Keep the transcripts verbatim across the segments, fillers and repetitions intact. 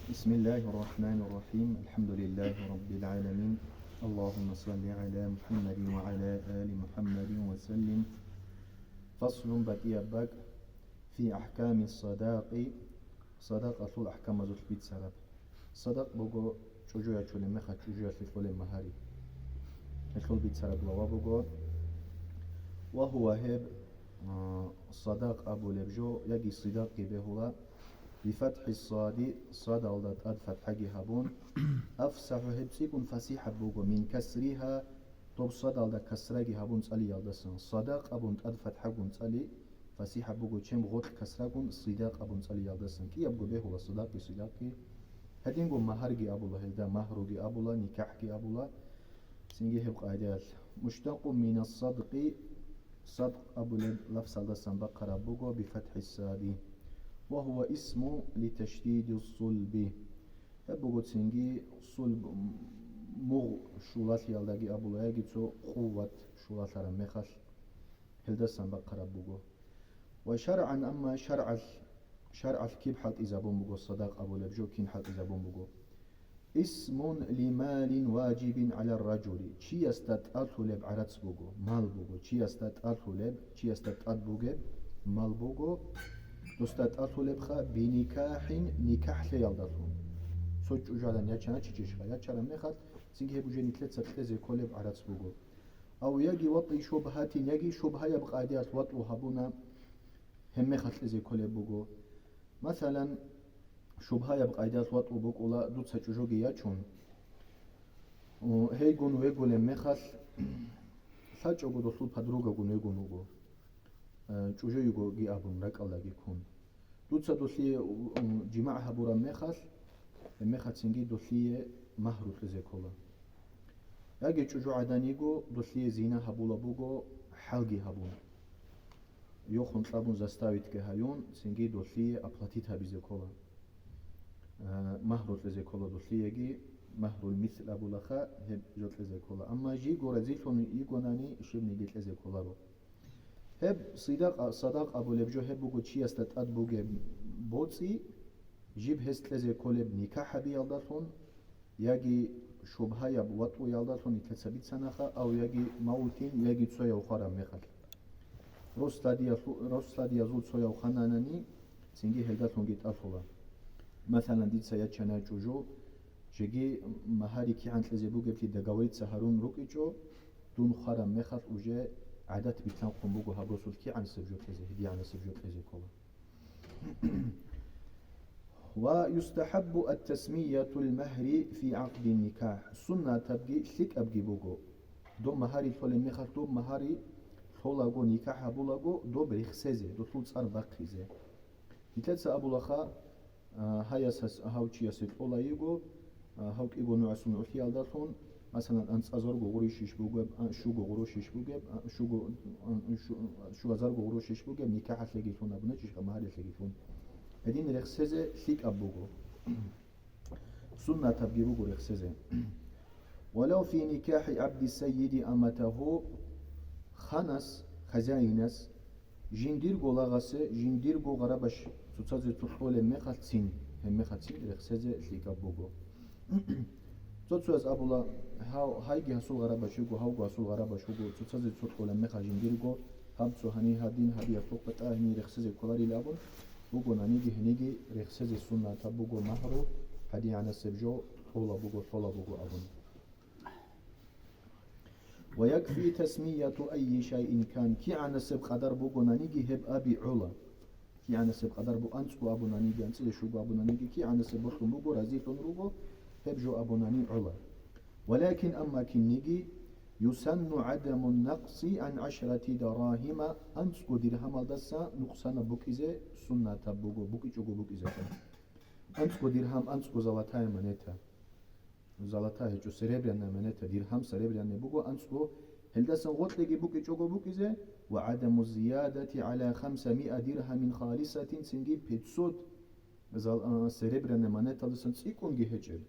بسم الله الرحمن الرحيم. الحمد لله رب العالمين. اللهم صل على محمد وعلى آل محمد وسلم. فصل بديع بك في أحكام الصداق. Садакъалъул ахӀкамазулъ бицараб. Садакъ буго чӀужу ячулеб мехалъ чӀужуялъе кьолеб магьари. Гьелъул бицараб глава буго. Ва гьува гьеб, а, садакъ абулеб жо, яги сидакъги бегьула, бифатхӀи сади, садалда тӀад фатхӀаги гьабун, афсахӀу, гьеб цӀикӀкӀун фасихӀаб буго, мин касриха, доб садалда касраги гьабун цӀалиялдасан. Садакъ абун тӀад фатхӀагун цӀали, фасихӀаб буго чем гъоркь касрагун сидакъ абун цӀалиялдасан. КӀиябго бегьула садакъги сидакъги. Гьединго магьарги абула гьелда, магьруги абула, никахӀги абула. Цинги гьеб къайдаялъ. Муштакъу минас садкъи, садкъ абулеб лафзалдасан бахъараб буго бифатхӀи сади. Ва гьува исму литашдиди сулби. Гьеб буго цинги сулб, мугъ щулалъиялдаги абула, яги цо къуват щулалъараб мехалъ гьелдасан бахъараб буго. Ва шаргӀан, амма шаргӀалъ, шаргӀалъ киб хӀалтӀизабун буго, садакъ абулеб жо кин хӀалтӀизабун буго? Исмун лималин важибин гӀалар ражули, чиясда тӀалъулеб гӀарац буго, мал буго, чиясда тӀалъулеб, чиясда тӀад бугеб мал буго, досда тӀалъулебха биникахӀин, никахӀлъиялдалъун. Цо чӀужугӀадан ячана чи чӀишха, ячараб мехалъ, цинги гьеб уже нилъеца кьезе кколеб гӀарац буго. Ав яги ватӀи шубгьатин, яги шубгьаяб къайдаялъ ватӀу гьабуна, гьеб мехалъ кьезе кколеб буго. Масалан, шубгьаяб къайдаялъ ватӀу букӀула дуца чӀужуги ячун, у, гьейгун вегулеб мехалъ, лъачӀого долъул подругагун вегун вуго, э, чӀужу йигоги абун, ракӀалдаги ккун. Дуца долъие, у, у, жимагӀ гьабураб мехалъ, гьеб мехалъ цинги долъие магьру кьезе ккола. Яги чӀужугӀадан йиго, долъие зина гьабула буго, хӀалги гьабун. Йохун кьабун заставитги гьаюн, цинги долъие оплатить гьабизе ккола. Э, магьру кьезе ккола долъиеги, магьрул мисл абулаха, гьеб жо кьезе ккола. Амма жийго разилъун йигонани, щибниги кьезе кколаро. Гьеб сидакъа-, садакъ абулеб жо гьеб буго чиясда тӀад бугеб боцӀи, жиб гьес кьезе кколеб никахӀ гьабиялдалъун, яги шубгьаяб ватӀуялдалъун нилъеца бицанаха, ав яги мавутин, яги цояв хвараб мехалъ. Рос-ладиялъу-, рос-ладиязул цояв хананани, цинги гьелдалъунги тӀалъула. Масалан, дица ячана чӀужу, жеги магьари кигӀан кьезе бугеблъи договориться гьарун рукӀичӀо, дун хвараб мехалъ уже гӀадат билълъанхъун буго гьаб росулъ кигӀанасеб жо кьезе, гьедигӀанасеб жо кьезе ккола. Ва юстахӀаббу ат-тасмиятул магьри фи гӀакъдин никахӀ. Суннатабги лъикӀабги буго. Доб магьари лъолеб мехалъ, доб магьари лъолаго, никахӀ гьабулаго, доб рехсезе, долъул цӀар бахъизе. Нилъеца абулаха, а, гьаяс гьас-, гьав чиясе кьола йиго, а, гьав кӀиго нугӀасул нугӀлъиялдалъун, масалан, анцӀазарго гъурущ иш бугеб, а, щуго гъурущ иш бугеб, а, щуго, а, щу-, щуазарго гъурущ иш бугеб, никахӀалъеги лъун абуна, чӀишха магьарилъеги лъун. Гьедин рехсезе лъикӀаб буго. Суннатабги буго рехсезе. Валав фи никахӀи гӀабди сайиди аматагьу, ханас, хозяинас, жиндирго лагъасе, жиндирго гъарабаш цоцазе цо кьолеб мехалъцин, гьеб мехалъцин рехсезе лъикӀаб буго. Цо-цояз абула, гьав, гьайги гьасул гъарабаш вуго, гьавго гьасул гъарабаш вуго, цоцазе цо кьолеб мехалъ жиндирго, гьаб цо гьани гьадин, гьаб ясухъ батӀа гьени рехсезе кколарил абун, буго наниги гьениги рехсезе суннатаб буго, магьру гьадигӀанасеб жо кьола буго, лъола буго абун. Ва якфи тасмияту айи шайин кан, кигӀанасеб къадар бугонаниги гьеб аби гӀола. КигӀанасеб къадар бу-, анцӀго абунаниги, анцӀила щуго абунаниги, кигӀанасеб бокьун буго, разилъун руго, гьеб жо абунани гӀола. Валякин амма кинниги, юсанну гӀадаму накъси ан гӀашрати дарагьима, анцӀго диргьамалдаса нукъсанаб букӀизе суннатаб буго, букӀичӀого букӀизехъе. АнцӀго диргьам, анцӀго золотая монета. Золота гьечӀо, серебряная монета, диргьам серебряный буго, анцӀго, гьелдасан гъоркьеги букӀичӀого букӀизе, ва гӀадаму зиядати гӀала хамсамиа диргьамин халисатин, цинги пятьсот зал-, а, серебряный монеталдасан цӀикӀкӀунги гьечӀеб,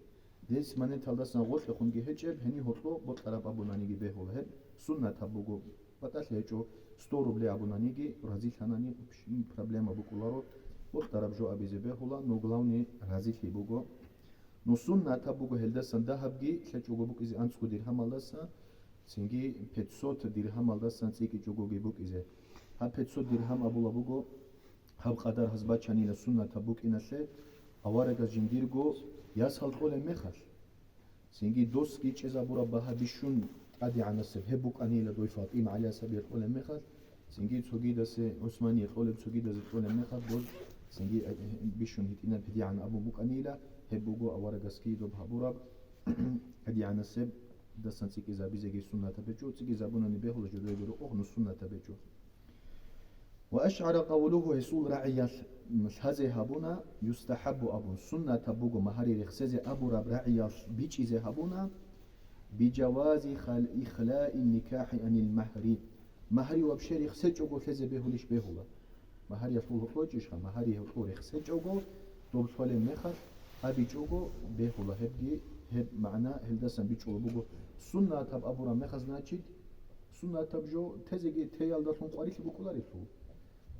десять монеталдасан гъоркьехунги гьечӀеб, гьенив гьоркьо бокьараб абунаниги бегьула, гьеб суннатаб буго. БатӀалъи гьечӀо, сто рубль абунаниги, разилъанани проблема букӀуларо, бокьараб жо абизе бегьула, но главный разилъи буго. Ну, суннатаб буго гьелдасан дагьабги лъечӀого букӀизе анцӀго диргьамалдаса, цинги пятьсот диргьамалдасан цӀикӀичӀогоги букӀизе. Гьаб пятьсот диргьам абула буго, гьаб къадар гьаз бачанила суннатаб букӀиналъе, аварагас жиндирго ясал кьолеб мехалъ. Цинги досги чӀезабураб багьа бищун тӀадегӀанасеб гьеб букӀанила дой ФатӀима гӀалиясаби кьолеб мехалъ, цинги цогидасе ГӀусмание кьолеб, цогидазе кьолеб мехалъ, дос цинги, э, э, бищун гьитӀинаб гьедигӀан абун букӀанила, гьеб буго аварагасги доб гьабураб, гьедигӀанасеб дасан цӀикӀкӀизабизеги суннатаб гьечӀо, цӀикӀкӀизабунани бегьула жодоего рокъов, ну суннатаб гьечӀо. Ва ашгӀара къавлугьу, гьесул рагӀиялъ лъазе гьабуна, юстахӀаббу абун, суннатаб буго магьари рехсезе абураб рагӀиялъ бичӀчӀизе гьабуна, бижавази хал-, ихлаи никахӀи анил магьри, магьари вообще рехсечӀого лъезе бегьулищ бегьула. Магьариялъул гьоркьо гьечӀищха, магьари гьоркьо рехсечӀого, доб лъолеб мехалъ абичӀого бегьула, гьебги, гьеб магӀна гьелдасан бичӀчӀулеб буго. Суннатаб абураб мехалъ, значит, суннатаб жо тезеги теялдалъун къварилъи букӀуларелъул.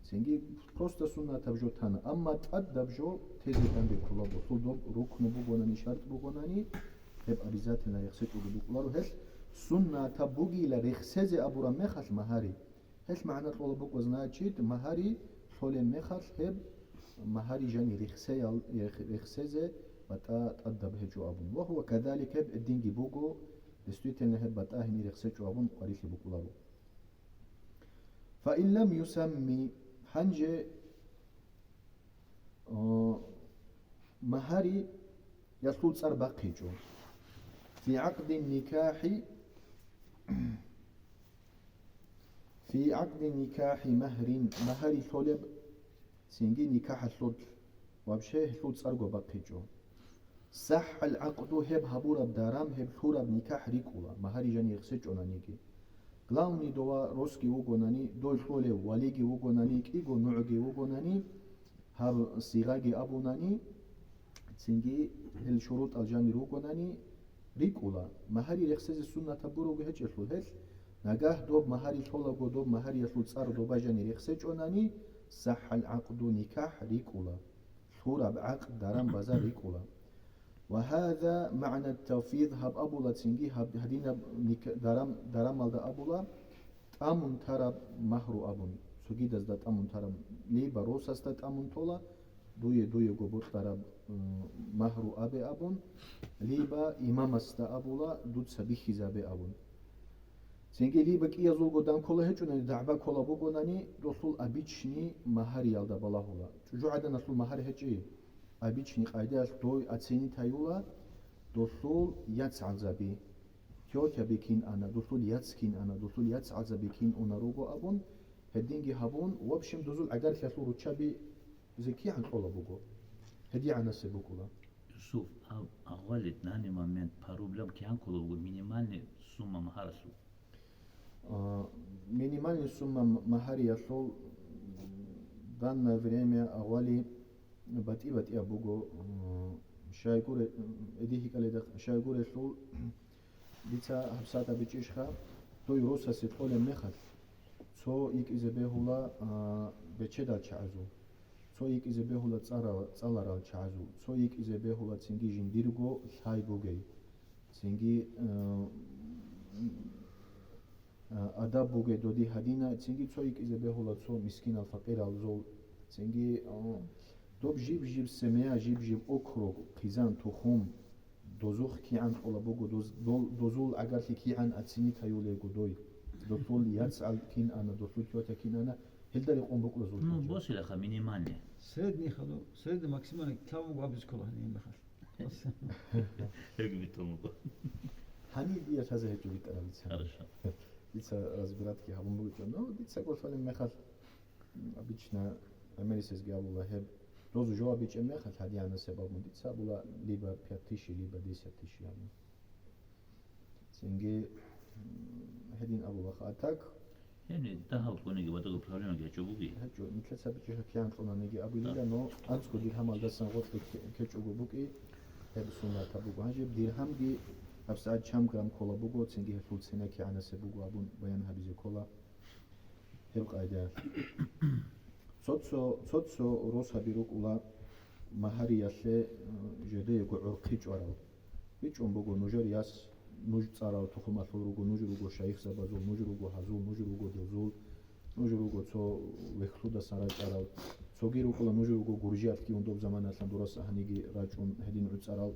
Цинги просто суннатаб жо тана, амма тӀадаб жо тезе данде ккола, досул доб рукну бугонани, шартӀ бугонани, гьеб обязательно рехсечӀого букӀуларо. Гьелъ суннатаб бугила рехсезе абураб мехалъ магьари. Гьелъ магӀна кьола букӀа, значит, магьари лъолеб мехалъ гьеб магьари жани рехсеял-, рех-, рехсезе батӀа тӀадаб гьечӀо абун. Ва гьува казалик, гьеб гьединги буго, действительно гьеб батӀа гьенир рехсечӀо абун къварилъи букӀуларо. Фаин лам юсамми, гьанже, о, магьариялъул цӀар бахъичӀо. Фи гӀакъди никахӀи, фи гӀакъди никахӀи магьрин, магьари лъолеб, цинги никахӀалъулъ, вообще гьелъул цӀарго бахъичӀо. СахӀхӀал гӀакъду, гьеб гьабураб даран, гьеб лъураб никахӀ рикӀкӀула, магьари жани рехсечӀонаниги. Главный дова росги вугонани, дой лъолев валиги вугонани, кӀиго нугӀги вугонани, гьаб сигъаги абунани, цинги гьел шурутӀал жанир вугонани, рикӀкӀула. Магьари рехсезе суннатаб гурого гьечӀелъул гьелъ, нагагь доб магьари лъолаго, доб магьариялъул цӀар доба жани рехсечӀонани, сахӀхӀал гӀакъду, никахӀ рикӀкӀула. Лъураб гӀакъ, даран-базар рикӀкӀула. Ва гьаза магӀна тавфид, гьаб абула цинги, гьаб гьадинаб ника-, даран-, дарамалда абула, тӀамун тараб магьру абун, цогидазда тӀамун тараб, либо росасда тӀамун тола, дуе-дуего бокьараб, м, магьру абе абун, либо имамасда абула, дуца бихьизабе абун. Цинги либо кӀиязулго дан ккола гьечӀонани, дагӀба ккола бугонани, долъул обычный магьариялда балагьула. ЧӀужугӀаданалъул магьар гьечӀи, обычный къайдаялъ дой оценить гьаюла, долъул яц гӀалзаби, тётяби кин ана, долъул яц кин ана, долъул яц гӀалзаби кин уна руго абун, гьединги гьабун, в общем, дозул гӀагарлъиялъул руччаби зе кигӀан кьола буго, гьедигӀанасеб букӀула. Юсуф, гьаб агъвали данный момент по рублям кигӀан ккола буго минимальный сумма магьаралъул? А, минимальный сумма м-, магьариялъул данное время агъвали батӀи-батӀияб буго, м, щайгуре-, эди гьикӀалида, щайгурелъул дица гьабсагӀат абичӀищха, дой росасе кьолеб мехалъ, цо йикӀизе бегьула, а, бечедал чагӀазул, цо йикӀизе бегьула цӀарал-, цӀаларал чагӀазул, цо йикӀизе бегьула цинги жиндирго лъай бугей. Цинги, э, э, адаб бугей доди гьадина, цинги цо йикӀизе бегьула цо мискинал, факъирал зол, цинги, э, доб жиб-жиб семья, жиб-жиб округ, хъизан, тухум, дозухъ кигӀан кьола буго, доз-, дол-, дозул гӀагарлъи кигӀан оценить гьаюлего дой, долъул яцӀал кин ана, долъул тётя кин ана, гьелда рекъон букӀла зул. Ну, хӀинчӀо. Босилаха минимальный. Средний хадуб, средний максимальный кав абиз ккола гьаниб мехалъ. Гьебги битӀун буго. Гьаниб дие лъазе гьечӀо битӀараб дица. Хорошо. Дица разбиратги гьабун бугечӀо. Ну, дица голъалеб мехалъ, м, обычно гӀемерисезги абула гьеб. Дозу жаваб бичӀеб мехалъ, гьадигӀанасеб абун дица абула, либо пять тысяч, либо десять тысяч абун. Цинги, м, гьедин абулаха. А так, Яни дагьаб ккониги ва дагьаб проблемаги гьечӀо буги. ГьечӀо, нилъеца бичӀчӀи гьакигӀан кьунаниги абулила, но анцӀго диргьамалдасан гъоркье кке-, ккечӀого букӀи, гьеб суннатаб буго. Гьанже диргьамги гьабсагӀат чам грамм ккола буго, цинги гьелъул цена кигӀанасеб буго абун баян гьабизе ккола гьеб къайдаялъ. Цо-цо, цо-цо росаби рукӀула, Магьариялъе, э, жидеего гӀурхъи чӀварал. БичӀчӀун буго нужер яс, нуж цӀарал тухумалъул руго, нуж руго шайихзабазул, нуж руго гьазул, нуж руго дозул, нуж руго цо вехлъудасан рачӀарал, цоги рукӀула нуж руго гуржиялъги ундуб заманалъан дурас гьаниги рачӀун гьедин гӀуцӀарал.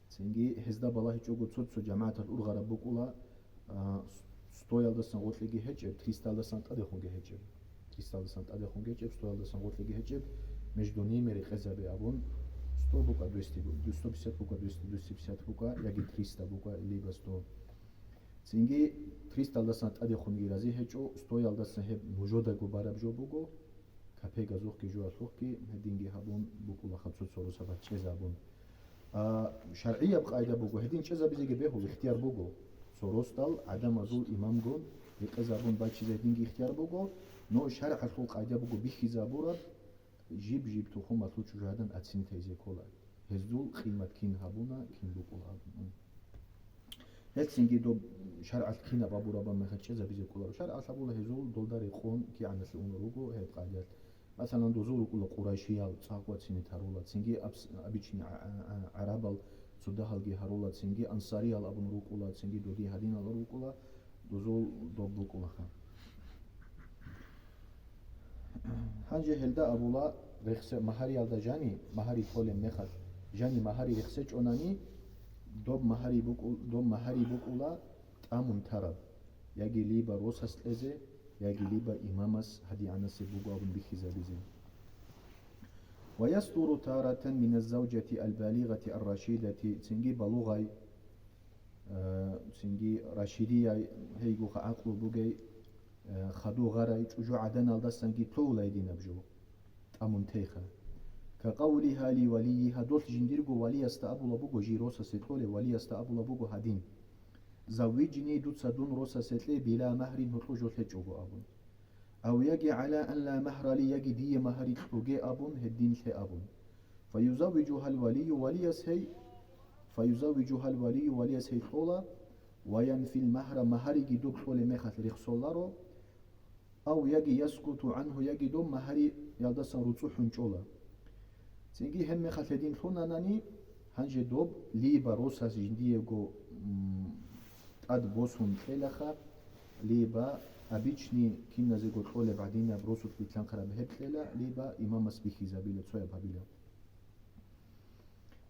Цинги гьезда балагьичӀого цо-цо жамагӀаталъ ургъараб букӀула, а, стоялдасан гъоркьеги гьечӀеб, тристалдасан тӀадехунги гьечӀеб. Тристалдасан тӀадехунги гьечӀеб, стоялдасан гъоркьеги гьечӀеб, между ними рекъезабе абун, сто букӀа двести, сто пятьдесят букӀа двести, двести пятьдесят букӀа, яги триста букӀа, либо сто. Цинги тристалдасан тӀадехунги рази гьечӀо, стоялдасан гьеб нужодаго бараб жо буго, капегазухъги жоялъухъги гьединги гьабун букӀулаха цо-цо росабаз чӀезабун. А, шаргӀияб къайда буго, гьедин чӀезабизеги бегьул ихтияр буго. Цо росдал гӀадамазул имамгун рекъезабун бачизе гьединги ихтияр буго, но шаргӀалъул къайда буго бихьизабураб, жиб-жиб тухумалъул чӀужу гьадан ацинтайзе ккола. Гьезул къимат кин гьабуна, кин букӀула абун. Гьелцинги доб шаргӀалъ кинаб абурабан мехалъ чӀезабизе кколаро. ШаргӀалъ абула гьезул долда рекъон кигӀаналъе унел руго гьеб къайдалъ. Масалан, дозул рукӀула къурайшиял, цӀакъ вацине тарула, цинги абс-, обычный гӀа-, гӀа-, гӀа-, гӀарабал цо дагьалги гьарула, цинги ансариял абун рукӀула, цинги доди гьадинал рукӀула, дозул доб букӀулаха. Гьанже гьелда абула, рехсе-, магьариялда жани, магьари толеб мехалъ, жани магьари рехсечӀонани, доб магьари букӀу-, доб магьари букӀула тӀамун тараб, яги либо росас кьезе, яги либо имамас гьадигӀанасеб буго абун бихьизабизе. ويصدر تارة من الزوجة البالغة الرشيدة, цинги балугъай, э, цинги рашидияй, гьейгуха гӀакълу бугей, э, хадув гъарай чӀужугӀаданалдасанги лъугьулай динаб жо, тӀамун тейха. كقولها لوليها, долъ жиндирго валиясда абула буго, жий росасе кьолев валиясда абула буго гьадин: «Заввижни, дуца дун росасе кье, била магьрин, гьоркьо жо лъечӀого», – абун. «Ав яги гӀала ан ла магьра ли, яги дие магьари кьуге», – абун, гьедин лъе абун. Фаюзаввижугьал валию, валияс гьей, фаюзаввижугьал валию, валияс гьей кьола, ва янфил магьра, магьариги доб кьолеб мехалъ рехсоларо, ав яги яскуту гӀангьу, яги доб магьариялдасан руцӀухӀун чӀола. Цинги гьеб мехалъ гьедин лъунанани, гьанже доб либо росас жиндиего, м, тӀад босун кьелаха, либо обычный киназего кьолеб гӀадинаб росулъ битлъанхъараб гьеб кьела, либо имамас бихьизабила, цояб гьабила.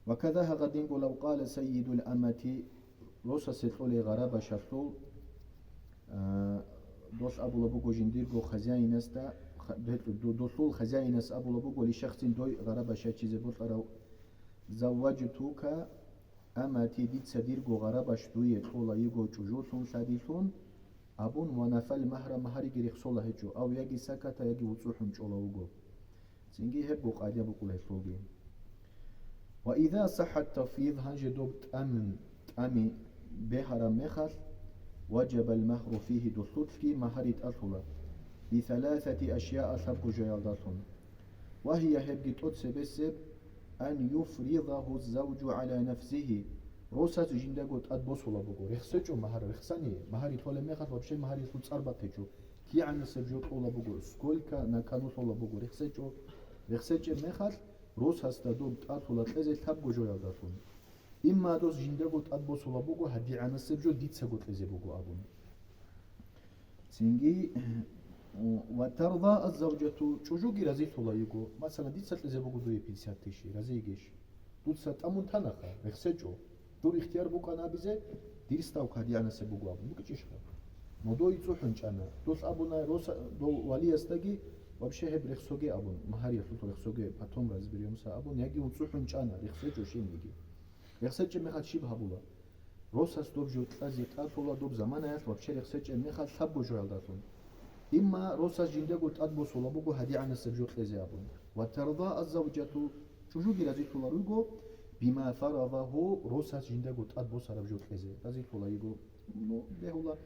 وكذا, гьагъадинго, لو قال سيد الأمة, росасе кьолей гъарабашалъул, а, долъ абула буго жиндирго хозяинасда, ха-, бетӀу-, ду-, долъул хозяинас абула буго, لشخص, дой гъарабашачизе бокьарав: «زوجتك أمتي, дица дирго гъарабаш дуе кьола йиго чӀужулъун, лъадилъун», – абун, «ونفى المهر, магьариги рехсола гьечӀо, ав яги سكت, яги вуцӀухӀун чӀола вуго. Цинги гьебго къайда букӀула гьелъулги. وإذا صح التفويض, гьанже доб тӀамин, тӀами бегьараб мехалъ, وجب المهر فيه, долъулъги магьари тӀалъула, بثلاثة أشياء, лъабго жоялдалъун. وهي, гьебги тӀоцебесеб, أن يفرضه الزوج على نفسه, росас жиндаго тӀад босула буго. РехсечӀо магьар, рехсани, магьари толеб мехалъ вообще магьарилъул цӀар батичӀо. КигӀанасеб жо кьола буго, сколько на кону лъола буго, рехсечӀо. РехсечӀеб мехалъ, росасда доб тӀалъула кьезе лъабго жоялдалъун. Имма дос жиндаго тӀад босула буго, гьадигӀанасеб жо дицаго кьезе буго абун. Цинги, وترضى الزوجة, чӀужуги разилъула йиго. Масала, дица кьезе буго дуе пятьдесят тысяч, рази йигищ? Дуца тӀамун танаха, рехсечӀо. Дур ихтияр букӀана абизе, дир ставка гьадигӀанасеб буго абун. БукӀичӀищха? Но дой цӀухӀун чӀана. Долъ абуна, роса-, дол валиясдаги вообще гьеб рехсоге абун, магьариялъул рехсоге, потом разберёмся абун, яги вуцӀухӀун чӀана, рехсечӀо щибниги. РехсечӀеб мехалъ щиб гьабула? Росас доб жо кьезе тӀалъула доб заманаялъ вообще рехсечӀеб мехалъ лъабго жоялдалъун. Имма росас жиндаго тӀад босула буго гьадигӀанасеб жо кьезе абун. وترضى الزوجة, чӀужуги разилъула руго, بما فرضه, росас жиндаго тӀад босараб жо кьезе разилъула йиго. Ну, бегьула,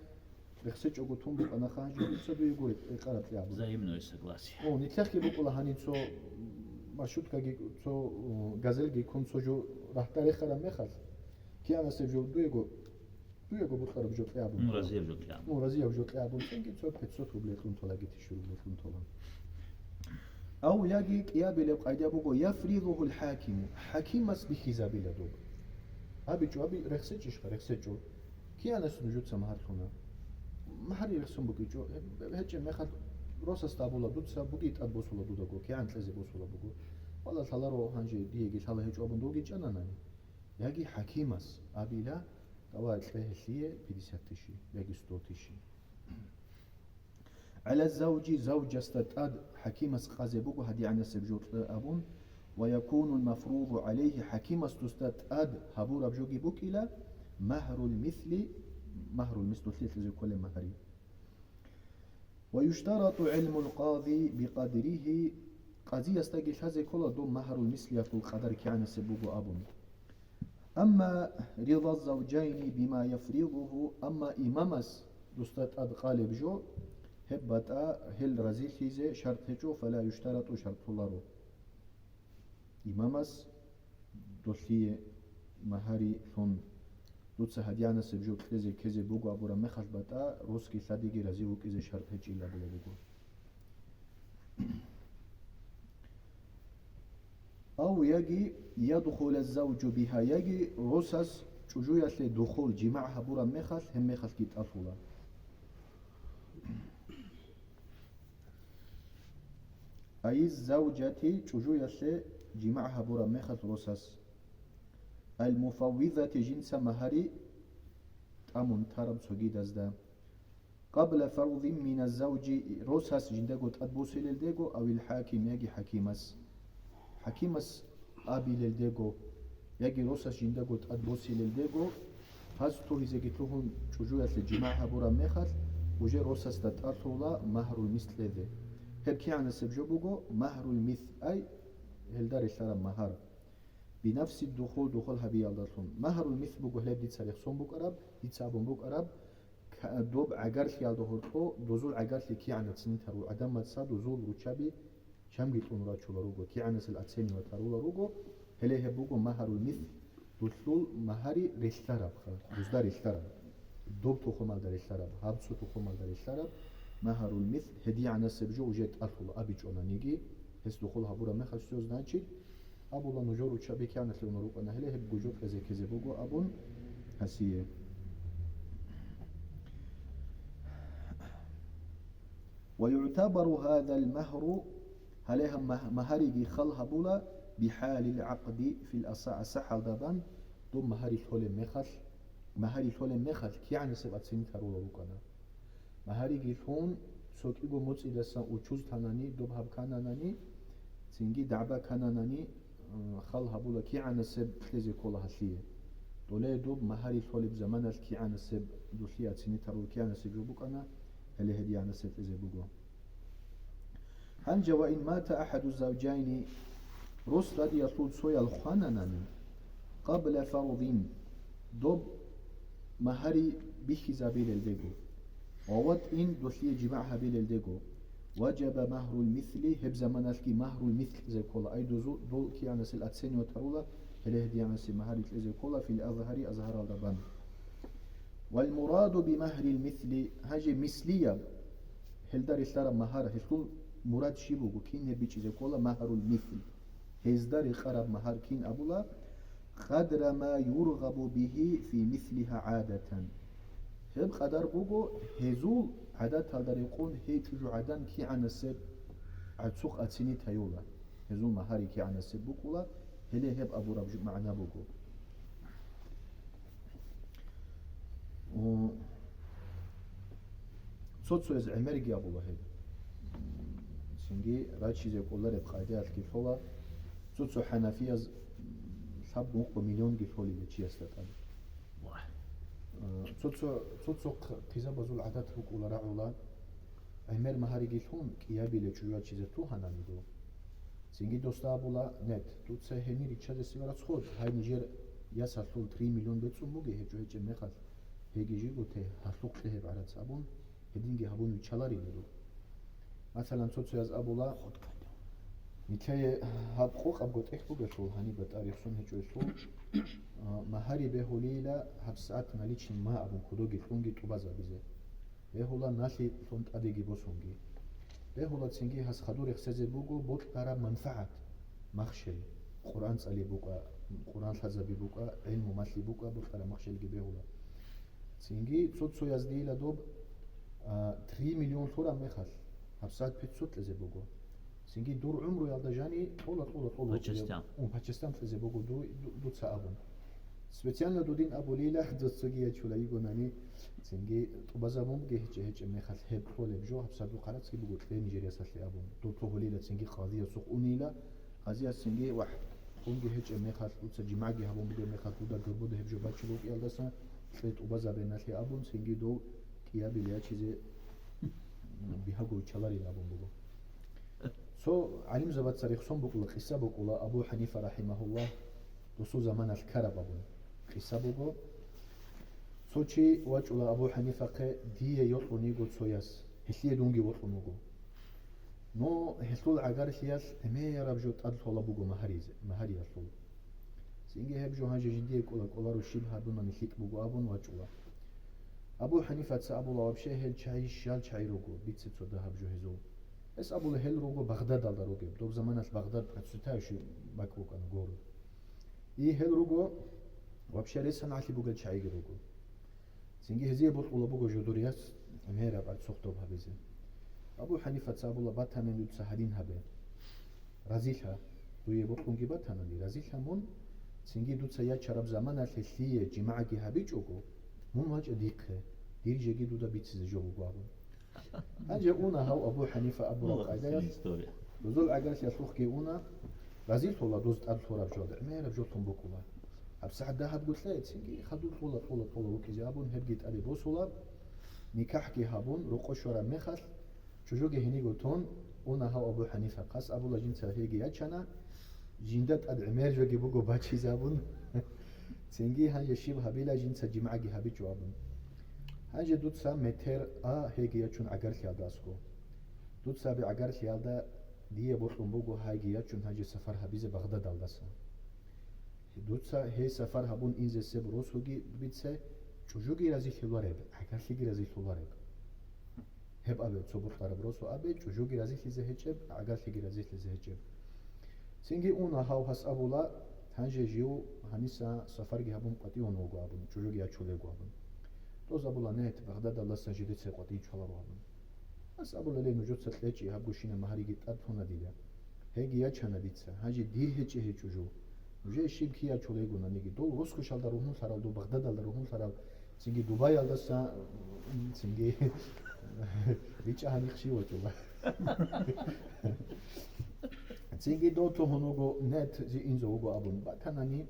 рехсечӀого тун букӀана, ханжи дуца дуего рекъараб кье абун. Взаимное согласие. О, нилъехъе букӀула гьаниб цо маршруткаги, цо, о, газельги ккун цо жо рагьтӀа рехараб мехалъ, кигӀанасеб жо дуего, дуего бокьараб жо кье абун. Ну, разияб жо кье абун. Ну, разияб жо кье абун. Цинги цо пятьсот рублей кьун толаги, тысяча рублей кьун тола. Ав яги кӀиабилеб къайда буго, яфридухул хӀакиму, хӀакимас бихьизабила доб. АбичӀо, аби рехсечӀищха? РехсечӀо. КигӀанас нужеца магьар лъуна? Магьар рехсон букӀичӀо. ГьечӀеб мехалъ росасда абула, дуца буги тӀад босула дудаго, кигӀан кьезе босула буго. Валла, лъаларо гьанже, диеги лъала гьечӀо абун довги чӀананани. Яги хӀакимас абила, давай кье гьелъие пятьдесят тыщи, яги сто тыщи. ГӀала завжи, завжасда тӀад хӀакимас къазе буго гьадигӀанасеб жо кье абун, ва якунул мафруду гӀалайгьи, хӀакимас досда тӀад гьабураб жоги букӀила, магьрул мисли, магьрул мис, долъие кьезе кколеб магьари. Ва юштарату гӀилмул къади бикъадригьи, къазиясдаги лъазе ккола доб магьрул мислиялъул къадар кигӀанасеб буго абун. Амма рида завжайни бима яфридуху, амма имамас досда тӀад къалеб жо, гьеб батӀа гьел разилъизе шарт гьечӀо, фала юштарату, шартлъуларо. Имамас долъие магьари лъун, дуца гьадигӀанасеб жо кьезе ккезе буго абураб мехалъ батӀа, росги лъадиги рази вукӀизе шарт гьечӀила абулеб буго. Ав яги ядхула завжу биха, яги росас чӀужуялъе духул, жимагӀ гьабураб мехалъ, гьеб мехалъги тӀалъула. Айиз завжати, чӀужуялъе жимагӀ гьабураб мехалъ росас. Ал-муфаввидати, жинца магьари тӀамун тараб цогидазда. Къабла фарзин мина завжи, росас жиндаго тӀад босилелдего, авил хӀаким, яги хӀакимас. ХӀакимас абилелдего, яги росас жиндаго тӀад босилелдего, гьаз лъугьизеги лъугьун чӀужуялъе жимагӀ гьабураб мехалъ, уже росасда тӀалъула магьрул мис кьезе. Гьеб кигӀанасеб жо буго магьрул мис, ай, гьелда релълъараб магьар. Бинафси духул, духул гьабиялдалъун. Магьрул мис буго гьеб дица рехсон букӀараб, дица абун букӀараб, ка-, доб гӀагарлъиялда гьоркьо, дозул гӀагарлъи кигӀан оценить гьарул гӀадамаца дозул руччаби чамги кьун рачула руго, кигӀанасел оценивать гьарула руго, гьеле гьеб буго магьарул мис, дулъул магьари релълъарабха, дузда релълъараб, доб тухумалда релълъараб, гьаб цо тухумалда релълъараб, магьарул мис, гьедигӀанасеб жо уже тӀалъула абичӀонаниги, гьес духул гьабураб мехалъ, всё, значит, абула, нужер руччаби кигӀаналъе унел рукӀана, гьеле гьеб гужо кьезе ккезе буго абун гьасие. Ва югӀтабару гьадал магьру, гьале гьаб магь-, магьариги хал гьабула, бихӀалил гӀакъди фил аса-, асахӀалда бан, доб магьари лъолеб мехалъ, магьари лъолеб мехалъ кигӀанасеб оценить гьарула рукӀана. Магьариги лъун, цо кӀиго моцӀидасан учуз танани, доб гьаб кананани, цинги дагӀба кананани, м, хал гьабула кигӀанасеб кьезе ккола гьалъие. Доле доб магьари лъолеб заманалъ кигӀанасеб, дулъие оценить гьарул кигӀанасеб жо букӀана, гьеле гьедигӀанасеб кьезе буго. Гьанже ва ин мата ахӀаду завжайни, рос радиялъул цоял хвананани, къабла фарзин, доб магьари бихьизабилелдего, ва ватӀин, долъие жимагӀ гьабилелдего, важаба магьрул мисли, гьеб заманалъги магьрул мисли кьезе ккола, ай дозу-, дол кигӀанасел оценивать гьарула, гьеле гьедигӀанасе магьари кьезе ккола, фил азгьари, азгьаралда бан. Вал мураду би магьрил мисли, гьанже мислияб, гьелда релълъараб магьар, гьелъул мурад щиб буго, кин гьеб бичӀчӀизе ккола магьрул мисл. Гьезда рекъараб магьар кин абула, къадра ма юргъабу бигьи фи мислиха гӀадатан. Гьеб къадар буго, гьезул гӀадаталда рекъон гьей чӀужугӀадан кигӀанасеб гӀацухъ оценить гьаюла. Гьезул магьари кигӀанасеб букӀула, гьеле гьеб абураб жо-, магӀна буго. О, цо-цояз гӀемерги абула гьеб. Цинги рачизе кӀолареб къайдаялъги лъола, цо-цо хӀанафияз лъаб-мукъу миллионги лъолила чиясда тӀад. Вагь. Э, цо-цо, цо-цо хъ-, хъизабазул гӀадат букӀула рагӀула, гӀемер магьариги лъун, кӀиябиле чӀужуячизе тугьанани дов. Цинги досда абула: «Нет, дуца гьенир риччазе сиб расход, гьай нижер ясалъул три миллион бецӀун бугей гьечӀо гьечӀеб мехалъ, гьеги жиго те, гьалъухъе гьеб гӀарац», — абун, гьединги гьабун виччаларила дов. Масалан, цо-цояз абула: «Нилъее гьаб къокъабго тӀехь бугелъул, гьаниб батӀа рехсон гьечӀоелъул, а, магьари бегьулейила гьабсагӀат наличный ма абун кодоги лъунги тӀубазабизе. Бегьула налъи лъун тӀадеги босунги». Бегьула цинги гьас хадур рехсезе буго бокьараб манфагӀат, махщел, Къуръан цӀали букӀа, Къуръан лъазаби букӀа, гӀилму малъи букӀа, бокьараб махщелги бегьула. Цинги цо-цояз дила доб, а, три миллион лъураб мехалъ, гьабсагӀат пятьсот кьезе буго. Цинги дур гӀумруялда жани кьола, кьола, кьола. По частям. Ун, по частям кьезе буго ду-, ду-, дуца абун. Специально дудин абулила, дос цоги ячула йигонани, цинги тӀубазабунги гьечӀеб-гьечӀеб мехалъ гьеб кьолеб жо, гьабсагӀат духъ гьарацги буго кье Нижериясалъе абун. Доб лъугьулила цинги къазиясухъ унила, къазияс цинги, вагь, унги гьечӀеб мехалъ, дуца жимагӀги гьабун бугеб мехалъ, дуда гурбуда гьеб жо бачулев вукӀиялдаса, кье тӀубазабеналъе абун, цинги дов кӀиабил ячизе бигьаго виччаларин абун буго. Цо гӀалимзабаца рехсон букӀула, къиса букӀула, Абу ХӀанифа рахӀимагьуллагь, досул заманалъ ккараб абун къиса буго. Цо чи вачӀула Абу ХӀанифахъе, дие йокьун йиго цояс, гьелъие дунги вокьун вуго. Но гьелъул гӀагарлъиялъ гӀемераб жо тӀад лъола буго магьаризе, магьариялъул. Цинги гьеб жо гьанже жиндие кӀола, кӀоларо, щиб гьабунани лъикӀ буго абун вачӀула. Абу ХӀанифаца абула, вообще гьел чагӀи щал чагӀи руго, дица цо дагьаб жо гьезул. Гьес абула, гьел руго Багъдадалда ругеб, доб заманалъ Багъдад процветающий бакӀ букӀана, город. И гьел руго вообще ресанагӀлъи бугел чагӀиги руго. Цинги гьезие бокьула буго жодорияс гӀемераб арцухъ доб гьабизе. Абу ХӀанифаца абула, батани дуца гьадин гьабе. Разилъа, дуе бокьунги батанани, разилъа мун, цинги дуца ячараб заманалъе лъие жимагӀги гьабичӀого, мун вачӀа дихъе, дир жеги дуда бицизе жо буго абун. Гьанже уна гьав Абу ХӀанифа абураб къайдаялъ, дозул гӀагарлъиялъухъги уна, разилъула доз тӀад лъураб жо, гӀемераб жо лъун букӀула. ГьабсагӀат дагьабго кье, цинги хадур кьола, кьола, кьола вукӀизе абун, гьебги тӀаде босула, никахӀги гьабун, рокъо щвараб мехалъ, чӀужуги гьениго тун, уна гьав Абу ХӀанифахъас, абула, жинца гьеги ячана, жинда тӀад гӀемер жоги буго бачизабун. Цинги гьанже щиб гьабила, жинца жимагӀги гьабичӀо абун. Гьанже дуца метер а гьеги ячун гӀагарлъиялда аскӀо. Дуца абе гӀагарлъиялда дие бокьун буго гьайги ячун гьанже сафар гьабизе Багъдадалдаса. Дуца гьей сафар гьабун инзе себ росуги бице, чӀужуги разилъулареб, гӀагарлъиги разилъулареб. Гьеб абе, цо бокьараб росу абе, чӀужуги разилъизе гьечӀеб, гӀагарлъиги разилъизе гьечӀеб. Цинги уна гьав гьас абула, гьанже жив гьаниса сафарги гьабун къватӀивун вуго абун, чӀужуги ячулего абун. Доз абула, нет, Багъдадалдасан жидеца къватӀив чваларо абун. Гьас абула, ле, нужеца кьечӀи, гьаб гущина магьариги тӀад лъуна дила. Гьеги ячана дица, гьанже дир гьечӀи гьечӀо жо. Нужее щиб киял чолейгунаниги, дол Роскошалда ругьунлъарал, дол Багъдадалда ругьунлъарал, цинги Дубаялдаса, м, цинги ричӀа гьанихъ щив вачӀула. Цинги дов лъугьун вуго, нет, зи инза вуго абун батанани,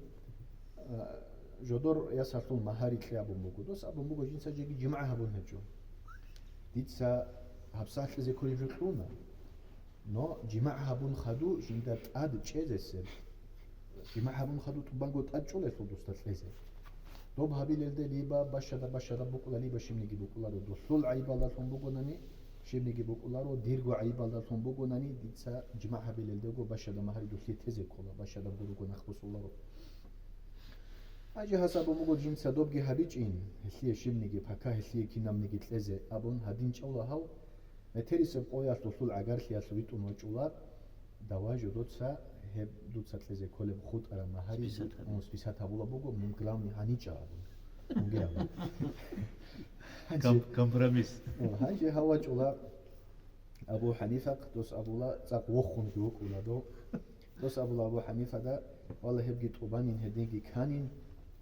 а, жодор ясалъул магьари кье абун буго. Дос абун буго, жинца жеги жимагӀ гьабун гьечӀо. Дица гьабсагӀат кьезе кколеб жо кьуна. Но жимагӀ гьабун хаду жинда тӀад чӀезесеб, жимагӀ гьабун хаду тӀубанго тӀад чӀолелъул дусда кьезе. Доб гьабилелде либа бащада-бащада букӀула, либа щибниги букӀуларо, долъул гӀайибалдалъун бугонани, щибниги букӀуларо, дирго гӀайибалдалъун бугонани, дица жимагӀ гьабилелдего бащада магьари долъие тезе ккола, бащадабго руго нахъ босуларо. Гьанже гьас абун буго, жинца добги гьабичӀин, гьелъие щибниги, пока гьелъие кинабниги кьезе абун гьадин чӀола гьав, Метерисеб къоялъ долъул гӀагарлъиялъ витӀун вачӀула, давай жо доца гьеб дуца кьезе кколеб хутӀараб магьари. Списать гьабула. Ун, списать гьабула буго, мун главный гьаничӀа абун. Мунги абун. Ком-, компромисс. О, гьанже гьав вачӀула Абу ХӀанифахъ, дос абула, цӀакъ вохунги вукӀула дов. Дос абула Абу ХӀанифада, валла, гьебги тӀубанин, гьединги кканин,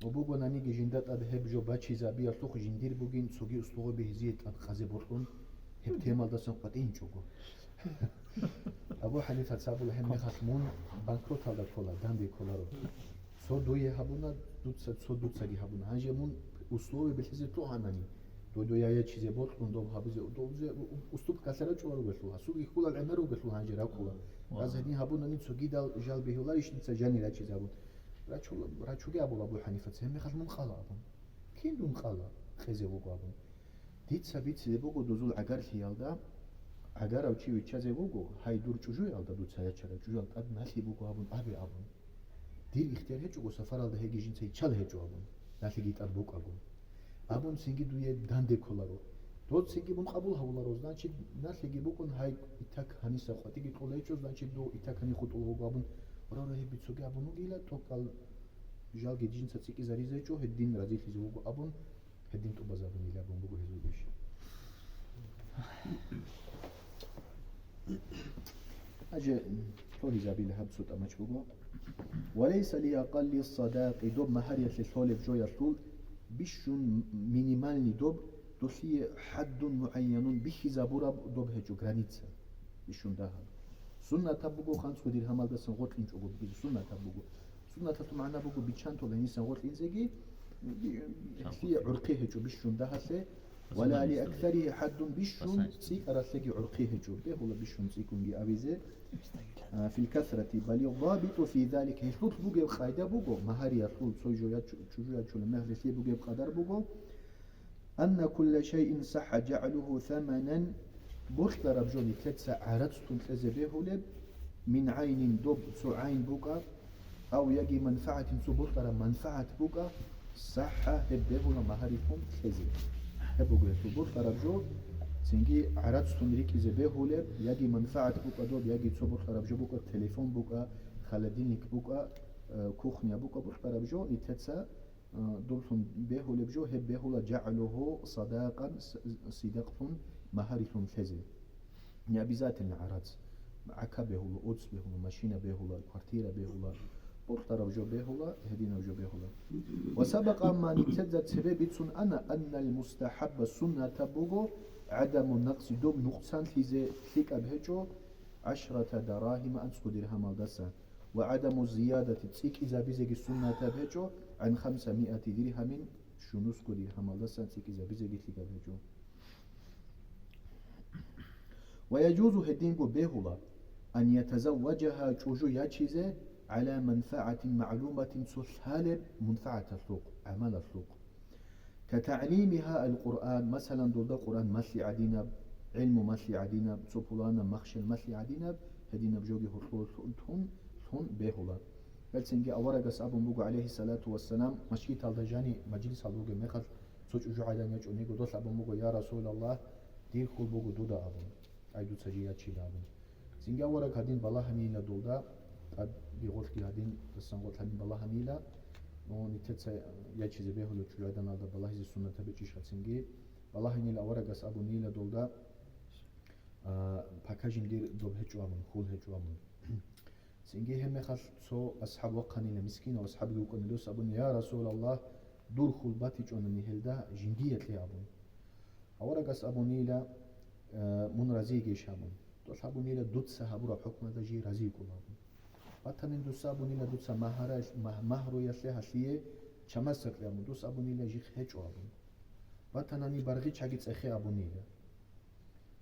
ва бугонаниги жинда тӀад гьеб жо бачизабиялъухъ жиндир бугин, цоги услугъаби гьезие тӀад къазе бокьун, гьеб темалдасан къватӀинчӀого. Абу ХӀанифаца абула, гьеб мехалъ мун банкроталда ккола, данде кколаро. Цо дуе гьабуна, дуца, цо дуцаги гьабуна. Гьанже мун условия бихьизе лъугьанани, дой-дой яячизе бокьун доб гьабизе, дов уступкалъе рачӀула ругелъул, гьасулги хьулал гӀемер ругелъул гьанже ракӀула. Ва. Гьаз гьедин гьабунани цогидал жал бегьуларищ дица жанир рачизабун? Рачула, рачуге абула Абу ХӀанифаца, гьеб мехалъ мун къала абун. Кин дун къала, кьезе вуго абун. Дица бицизе буго дозул гӀагарлъиялда, гӀагарав чи виччазе вуго, гьай, дур чӀужуялда дуца ячарав чӀужуял тӀад налъи буго абун абе абун. Дир ихтияр гьечӀого сафаралда гьеги жинца йиччал гьечӀо абун, налъиги тӀад букӀаго. Абун цинги дуе данде кколаро. Дов цинги мун къабул гьавуларо, значит, налъиги букӀун, гьай итак гьаниса къватӀиги кьола гьечӀо, значит, дов итак гьани хутӀула вуго абун, вара гьеб бицуге абун вугила, тӀокӀал жалги жинца цӀикӀкӀизаризе гьечӀо, гьедин разилъизе вуго абун, гьедин тӀубазабунила абун буго гьезул иш. Гьанже лъугьизабила гьаб цо тӀамач буго. Ва лайса ли акъалли садакъи, доб магьариялъе лъолеб жоялъул бищун минимальный доб, долъие хӀаддун мугӀайянун бихьизабураб доб гьечӀо, граница. Бищун дагьаб. Суннатаб буго, ханцӀго диргьамалдасан гъоркьинчӀого бугизе суннатаб буго. Суннаталъул магӀна буго, биччанто гьенисан гъоркьинзеги, гьелъие гӀурхъи гьечӀо бищун дагьалъе, ва ла ли аксарихи хӀаддун, бищун цӀикӀкӀаралъеги гӀурхъи гьечӀо, бегьула бищун цӀикӀкӀунги абизе. А, фил касрати, балигъ дабиту фи залик, гьелъулъ бугеб къайда буго, магьариялъул цо жо ячу-, чӀужу ячулеб мехалъ гьелъие бугеб къадар буго, анна кулла шайин сахха жагӀлугьу саманан, бокьараб жо нилъеца гӀарац тун кьезе бегьулеб, мин гӀайнин, доб цо гӀайн букӀа, ав яги манфагӀатин, цо бокьараб манфагӀат букӀа, сахха, гьеб бегьула магьарилъун кьезе. Гьеб буго гьелъул бокьараб жо, цинги гӀарац тун рикӀкӀизе бегьулеб, яги манфагӀат букӀа доб, яги цо бокьараб жо букӀа, телефон букӀа, холодильник букӀа, э, кухня букӀа, бокьараб жо нилъеца, э, доблъун бегьулеб жо, гьеб бегьула жагӀлугьу садакъан, с-, с-, сидакълъун, магьарилъун лъезе. Не обязательно гӀарац. ГӀака бегьула, оц бегьула, машина бегьула, квартира бегьула, бокьараб жо бегьула, гьединаб жо бегьула. Ва сабакъа, амма нилъеда цебе бицун ана, аннал мустахӀабба, суннатаб буго, гӀадаму накъси, доб нукъсанлъизе лъикӀаб гьечӀо, гӀашрата дарагьима, анцӀго диргьамалдаса, ва гӀадаму зиядати, цӀикӀкӀизабизеги суннатаб гьечӀо, гӀан хамсамиати диргьамин, щунусго диргьамалдасан цӀикӀкӀизабизеги лъикӀаб гьечӀо. Ва яжузу, гьединго бегьула, ан ятазавважагьа, чӀужу ячизе, гӀала манфагӀатин магӀлуматин, цо лъалеб мунфагӀаталъухъ, гӀамалалъухъ. Ка тагӀлимигьа ал-Къуръан, масалан, долда Къуръан малъи гӀадинаб, гӀилму малъи гӀадинаб, цо пуланаб махщел малъи гӀадинаб, гьединаб жоги гьоркьор лъун, лъун, лъун бегьула. Гьелцинги аварагас абун буго, гӀалайгьиссалату вассалам, мажгиталда жани мажлисалда вугеб мехалъ, цо чӀужугӀадан ячӀун йиго, дос абун буго: «Я Расулаллагь, дир хьул буго дуда», — абун. «Ай, дуца жий ячила», — абун. Цинги авараг гьадин балагьанила долда, тӀад бигъолъги гьадин, дасан гъолъ гьадин балагьанила, ну, нилъеца ячизе бегьулеб чӀужугӀаданалда балагьизе суннатаб гьечӀищ гьацинги, балагьанила аварагас абунила долда, а, «Покажи дир доб гьечӀо», — абун, «хьул гьечӀо», — абун. Цинги гьебмехалъ цо асхӀаб вахъанила, мискинав асхӀабги вукӀана, дос абуна: «Я Расулаллагь, дур хьул батичӀонани гьелда жиндие кье», — абун. Аварагас абунила: «Э, мун разийигейищ?» — абун. Дос абунила: «Дуца гьабураб хӀукмалда жий разийкӀула», — абун. Батанин дос абунила: «Дуца магьара-, магь-, магьруялъе гьалъие чамасда кье», — абун. Дос абунила: «Жихъ гьечӀо», — абун. Батанани баргъичаги цӀехе абунила.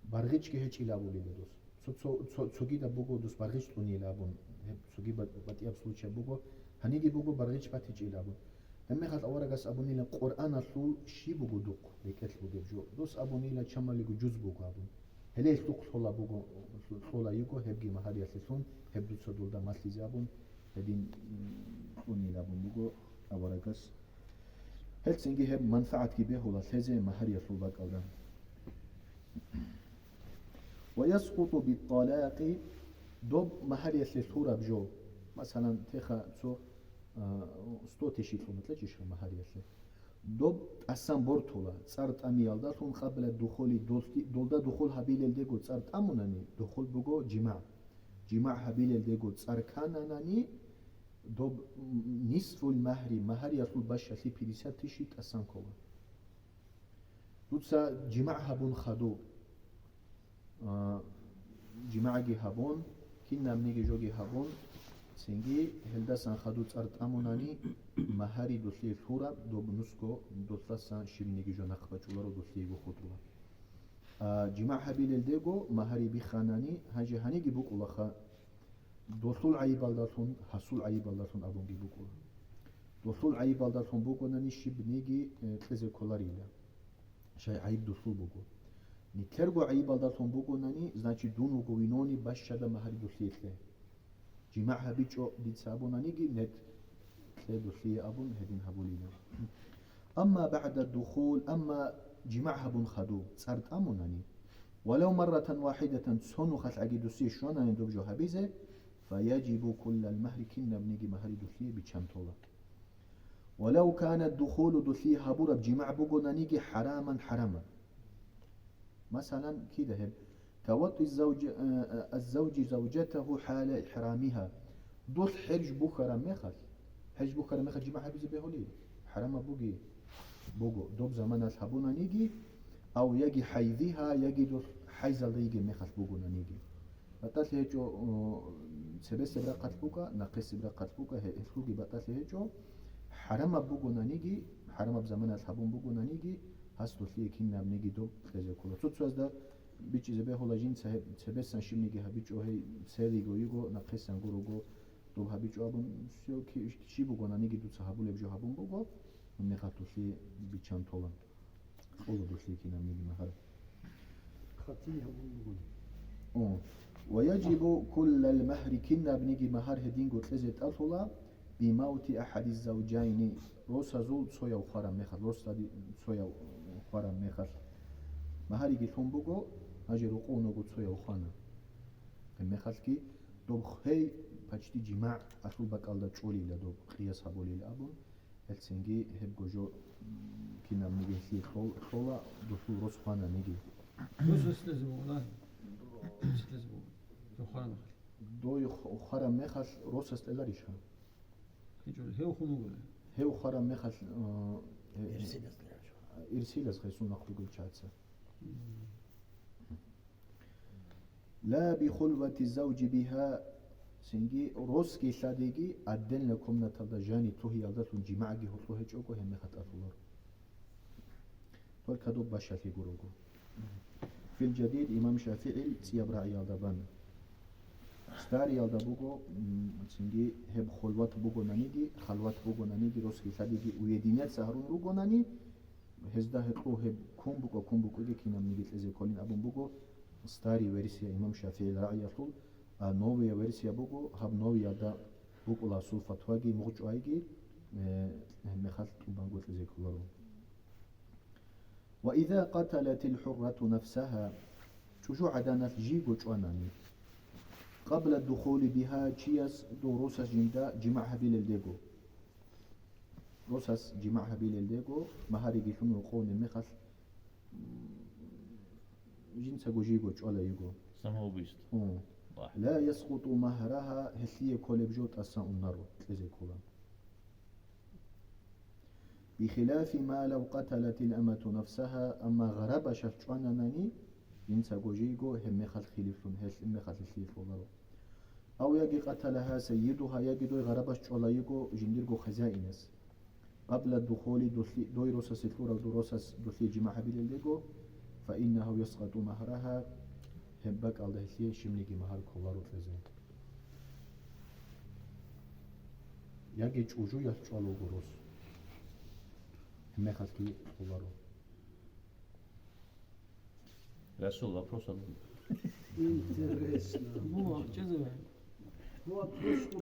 Баргъичги гьечӀила абулила дос. Цо, цо, цо, цогидаб буго дос баргъич кьунила абун. Гьеб цоги ба-, батӀияб случай буго. Гьаниги буго баргъич батичӀила абун. Гьебмехалъ аварагас абунила: «Къуръаналъул щиб буго духъ рекӀелъ бугеб жо?» Дос абунила: «Чамалиго жуз буго», — абун. «Гьеле гьелъухъ лъола буго, лъола йиго, гьебги магьариялъе лъун, гьеб дуца долда малъизе», — абун, гьедин, м, кьунила абун буго аварагас. Гьелцинги гьеб манфагӀатги бегьула лъезе магьариялъул бакӀалда. Ва яскъуту бит-талакъи, доб магьариялъе лъураб жо. Масалан, теха цо, а, сто тыщи лъуна кьечӀищха магьариялъе. Доб тӀасан бортула, цӀар тӀамиялдалъун, къабла духули, долъи-, долда духул гьабилелдего цӀар тӀамунани, духул буго жимагӀ. ЖимагӀ гьабилелдего цӀар кананани, доб, м, нисфул магьри, магьариялъул бащалъи пятьдесят тыщи тӀасан ккола. Дуца жимагӀ гьабун хадуб, а, жимагӀги гьабун, кинабниги жоги гьабун, цинги гьелдасан хадуб цӀар тӀамунани, магьари долъие лъураб, доб нусго долъасан щибниги жо нахъ бачӀуларо, долъиего хутӀула. А, жимагӀ гьабилелдего магьари бихханани, гьанже гьаниги букӀулаха, долъул гӀайибалдалъун, гьасул гӀайибалдалъун абунги букӀула. Долъул гӀайибалдалъун бугонани щибниги, э, кьезе кколарила. Щай гӀайиб долъул буго. Нилъерго гӀайибалдалъун бугонани, значит, дун вуго виновный, бащада магьари долъие кье. ЖимагӀ гьабичӀо дица абунаниги, нет, кье долъие абун гьедин гьабулина. Амма багӀда духул, амма жимагӀ гьабун хадув цӀар тӀамунани, валав марратан вахидатан, цо нухалъ гӀаги дусие щванани доб жо гьабизе, фаяжибу куллал магьри, кинабниги магьари дулъие биччан тола. Валав кана духулу, дулъие гьабураб жимагӀ бугонаниги, хӀараман, хӀарамаб. Масалан, кида гьеб, каватӀи завж-, э, э, аззавжи завжатагьу хӀала ихӀрамигьа. Дулъ хӀерж бухьараб мехалъ, хӀерж бухьараб мехалъ жимагӀ гьабизе бегьулей? ХӀарамаб буги? Буго. Доб заманалъ гьабунаниги, ав яги хӀайзигьа, яги дулъ хӀайзалда йигеб мехалъ бугонаниги. БатӀалъи гьечӀо, о, цебесеб рахъалъ букӀа, нахъисеб рахъалъ букӀа, гье-, гьелъулги батӀалъи гьечӀо, хӀарамаб бугонаниги, хӀарамаб заманалъ гьабун бугонаниги, гьас дулъие кинабниги доб кьезе ккола. Цо-цоязда бичӀчӀизе бегьула жинца гьеб цебесан щибниги гьабичӀо, гьей цериго йиго, нахъисан гурого доб гьабичӀо абун, всё, ки-, щиб бугонаниги дуца гьабулеб жо гьабун буго, гьеб мехалъ дулъие биччан тола. Кьола дулъие кинабниги магьар. Хатир гьабун бугони. О. Ва яжибу куллал магьри, кинабниги магьар гьединго кьезе тӀалъула, бимаути ахадиз завжайни, росазул цояв хвараб мехалъ, росаби цояв хвараб мехалъ. Магьариги лъун буго, гьанже рокъов ногу цояв хвана. Гьеб мехалъги доб хвей почти жимагӀ алъул бакӀалда чӀолила доб, къияс гьабулила абун, гьелцинги гьебго жо, м, кинабниги гьелъие кьол-, кьола дулъул рос хвананиги. Росас кьезе бугони, росас кьезе буго. Дой хвараб мехалъ. Дой хв-, хвараб мехалъ росас кьеларищха? ГьечӀо, гьев хун вугони. Гьев хвараб мехалъ, э, э, Ирсилас кьеларищха? Ирсилас гьесул нахъ ругел чагӀаца. Мм. Ла би хулвати завжи бигьа, цинги росги лъадиги отдельно комнаталда жаниб лъугьиялдалъун жимагӀги гьоркьо гьечӀого гьеб мехалъ тӀалъуларо. Только доб бащалъи гурого. Фил жадид имам ШафигӀил цӀияб рагӀиялда бан. Стариялда буго, м, цинги гьеб хулват бугонаниги, халват бугонаниги, росги лъадиги уединяться гьарун ругонани, гьезда гьекъо гьеб ккун букӀа, ккун букӀиги кинабниги кьезе кколин абун буго стари версия имам ШафигӀил рагӀиялъул, а новая версия буго, гьаб новиялда букӀула гьасул фатваги мугъчӀвайги, э, гьеб мехалъ тӀубанго кьезе кколаро. Ва иза къаталатил хӀуррату нафсаха, чӀужугӀаданалъ жийго чӀванани, къабла духули бигьа, чияс дов росас жинда жимагӀ гьабилелдего, росас жимагӀ гьабилелдего, магьариги лъун рокъовни мехалъ, м, жинцаго жийго чӀвала йиго. Самоубийство. Гьу. Аллагь. Ла яскъуту магьраха, гьелъие кколеб жо тӀаса унаро, кьезе ккола. Бихилафи ма лав къаталатил амату нафсаха, амма гъарабашалъ чӀвананани, жинцаго жийго гьеб мехалъ хилифлъун, гьелъ мехалъ гьелъие лъоларо. Ав яги къаталагьа сайидугьа, яги дой гъарабаш чӀвала йиго жиндирго хазаинас. Къабла духули дулъи-, дой росасе лъурав дов росас дулъие жимагӀ гьабилелдего, фаиннагьу яскъату магьраха, гьеб бакӀалда гьелъие щибниги магьар кколаро кьезе. Яги чӀужуялъ чӀвала вуго рос. Гьеб мехалъги кколаро. Расул, вопрос один. Интересно. Ну, а что за... Ну, вопрос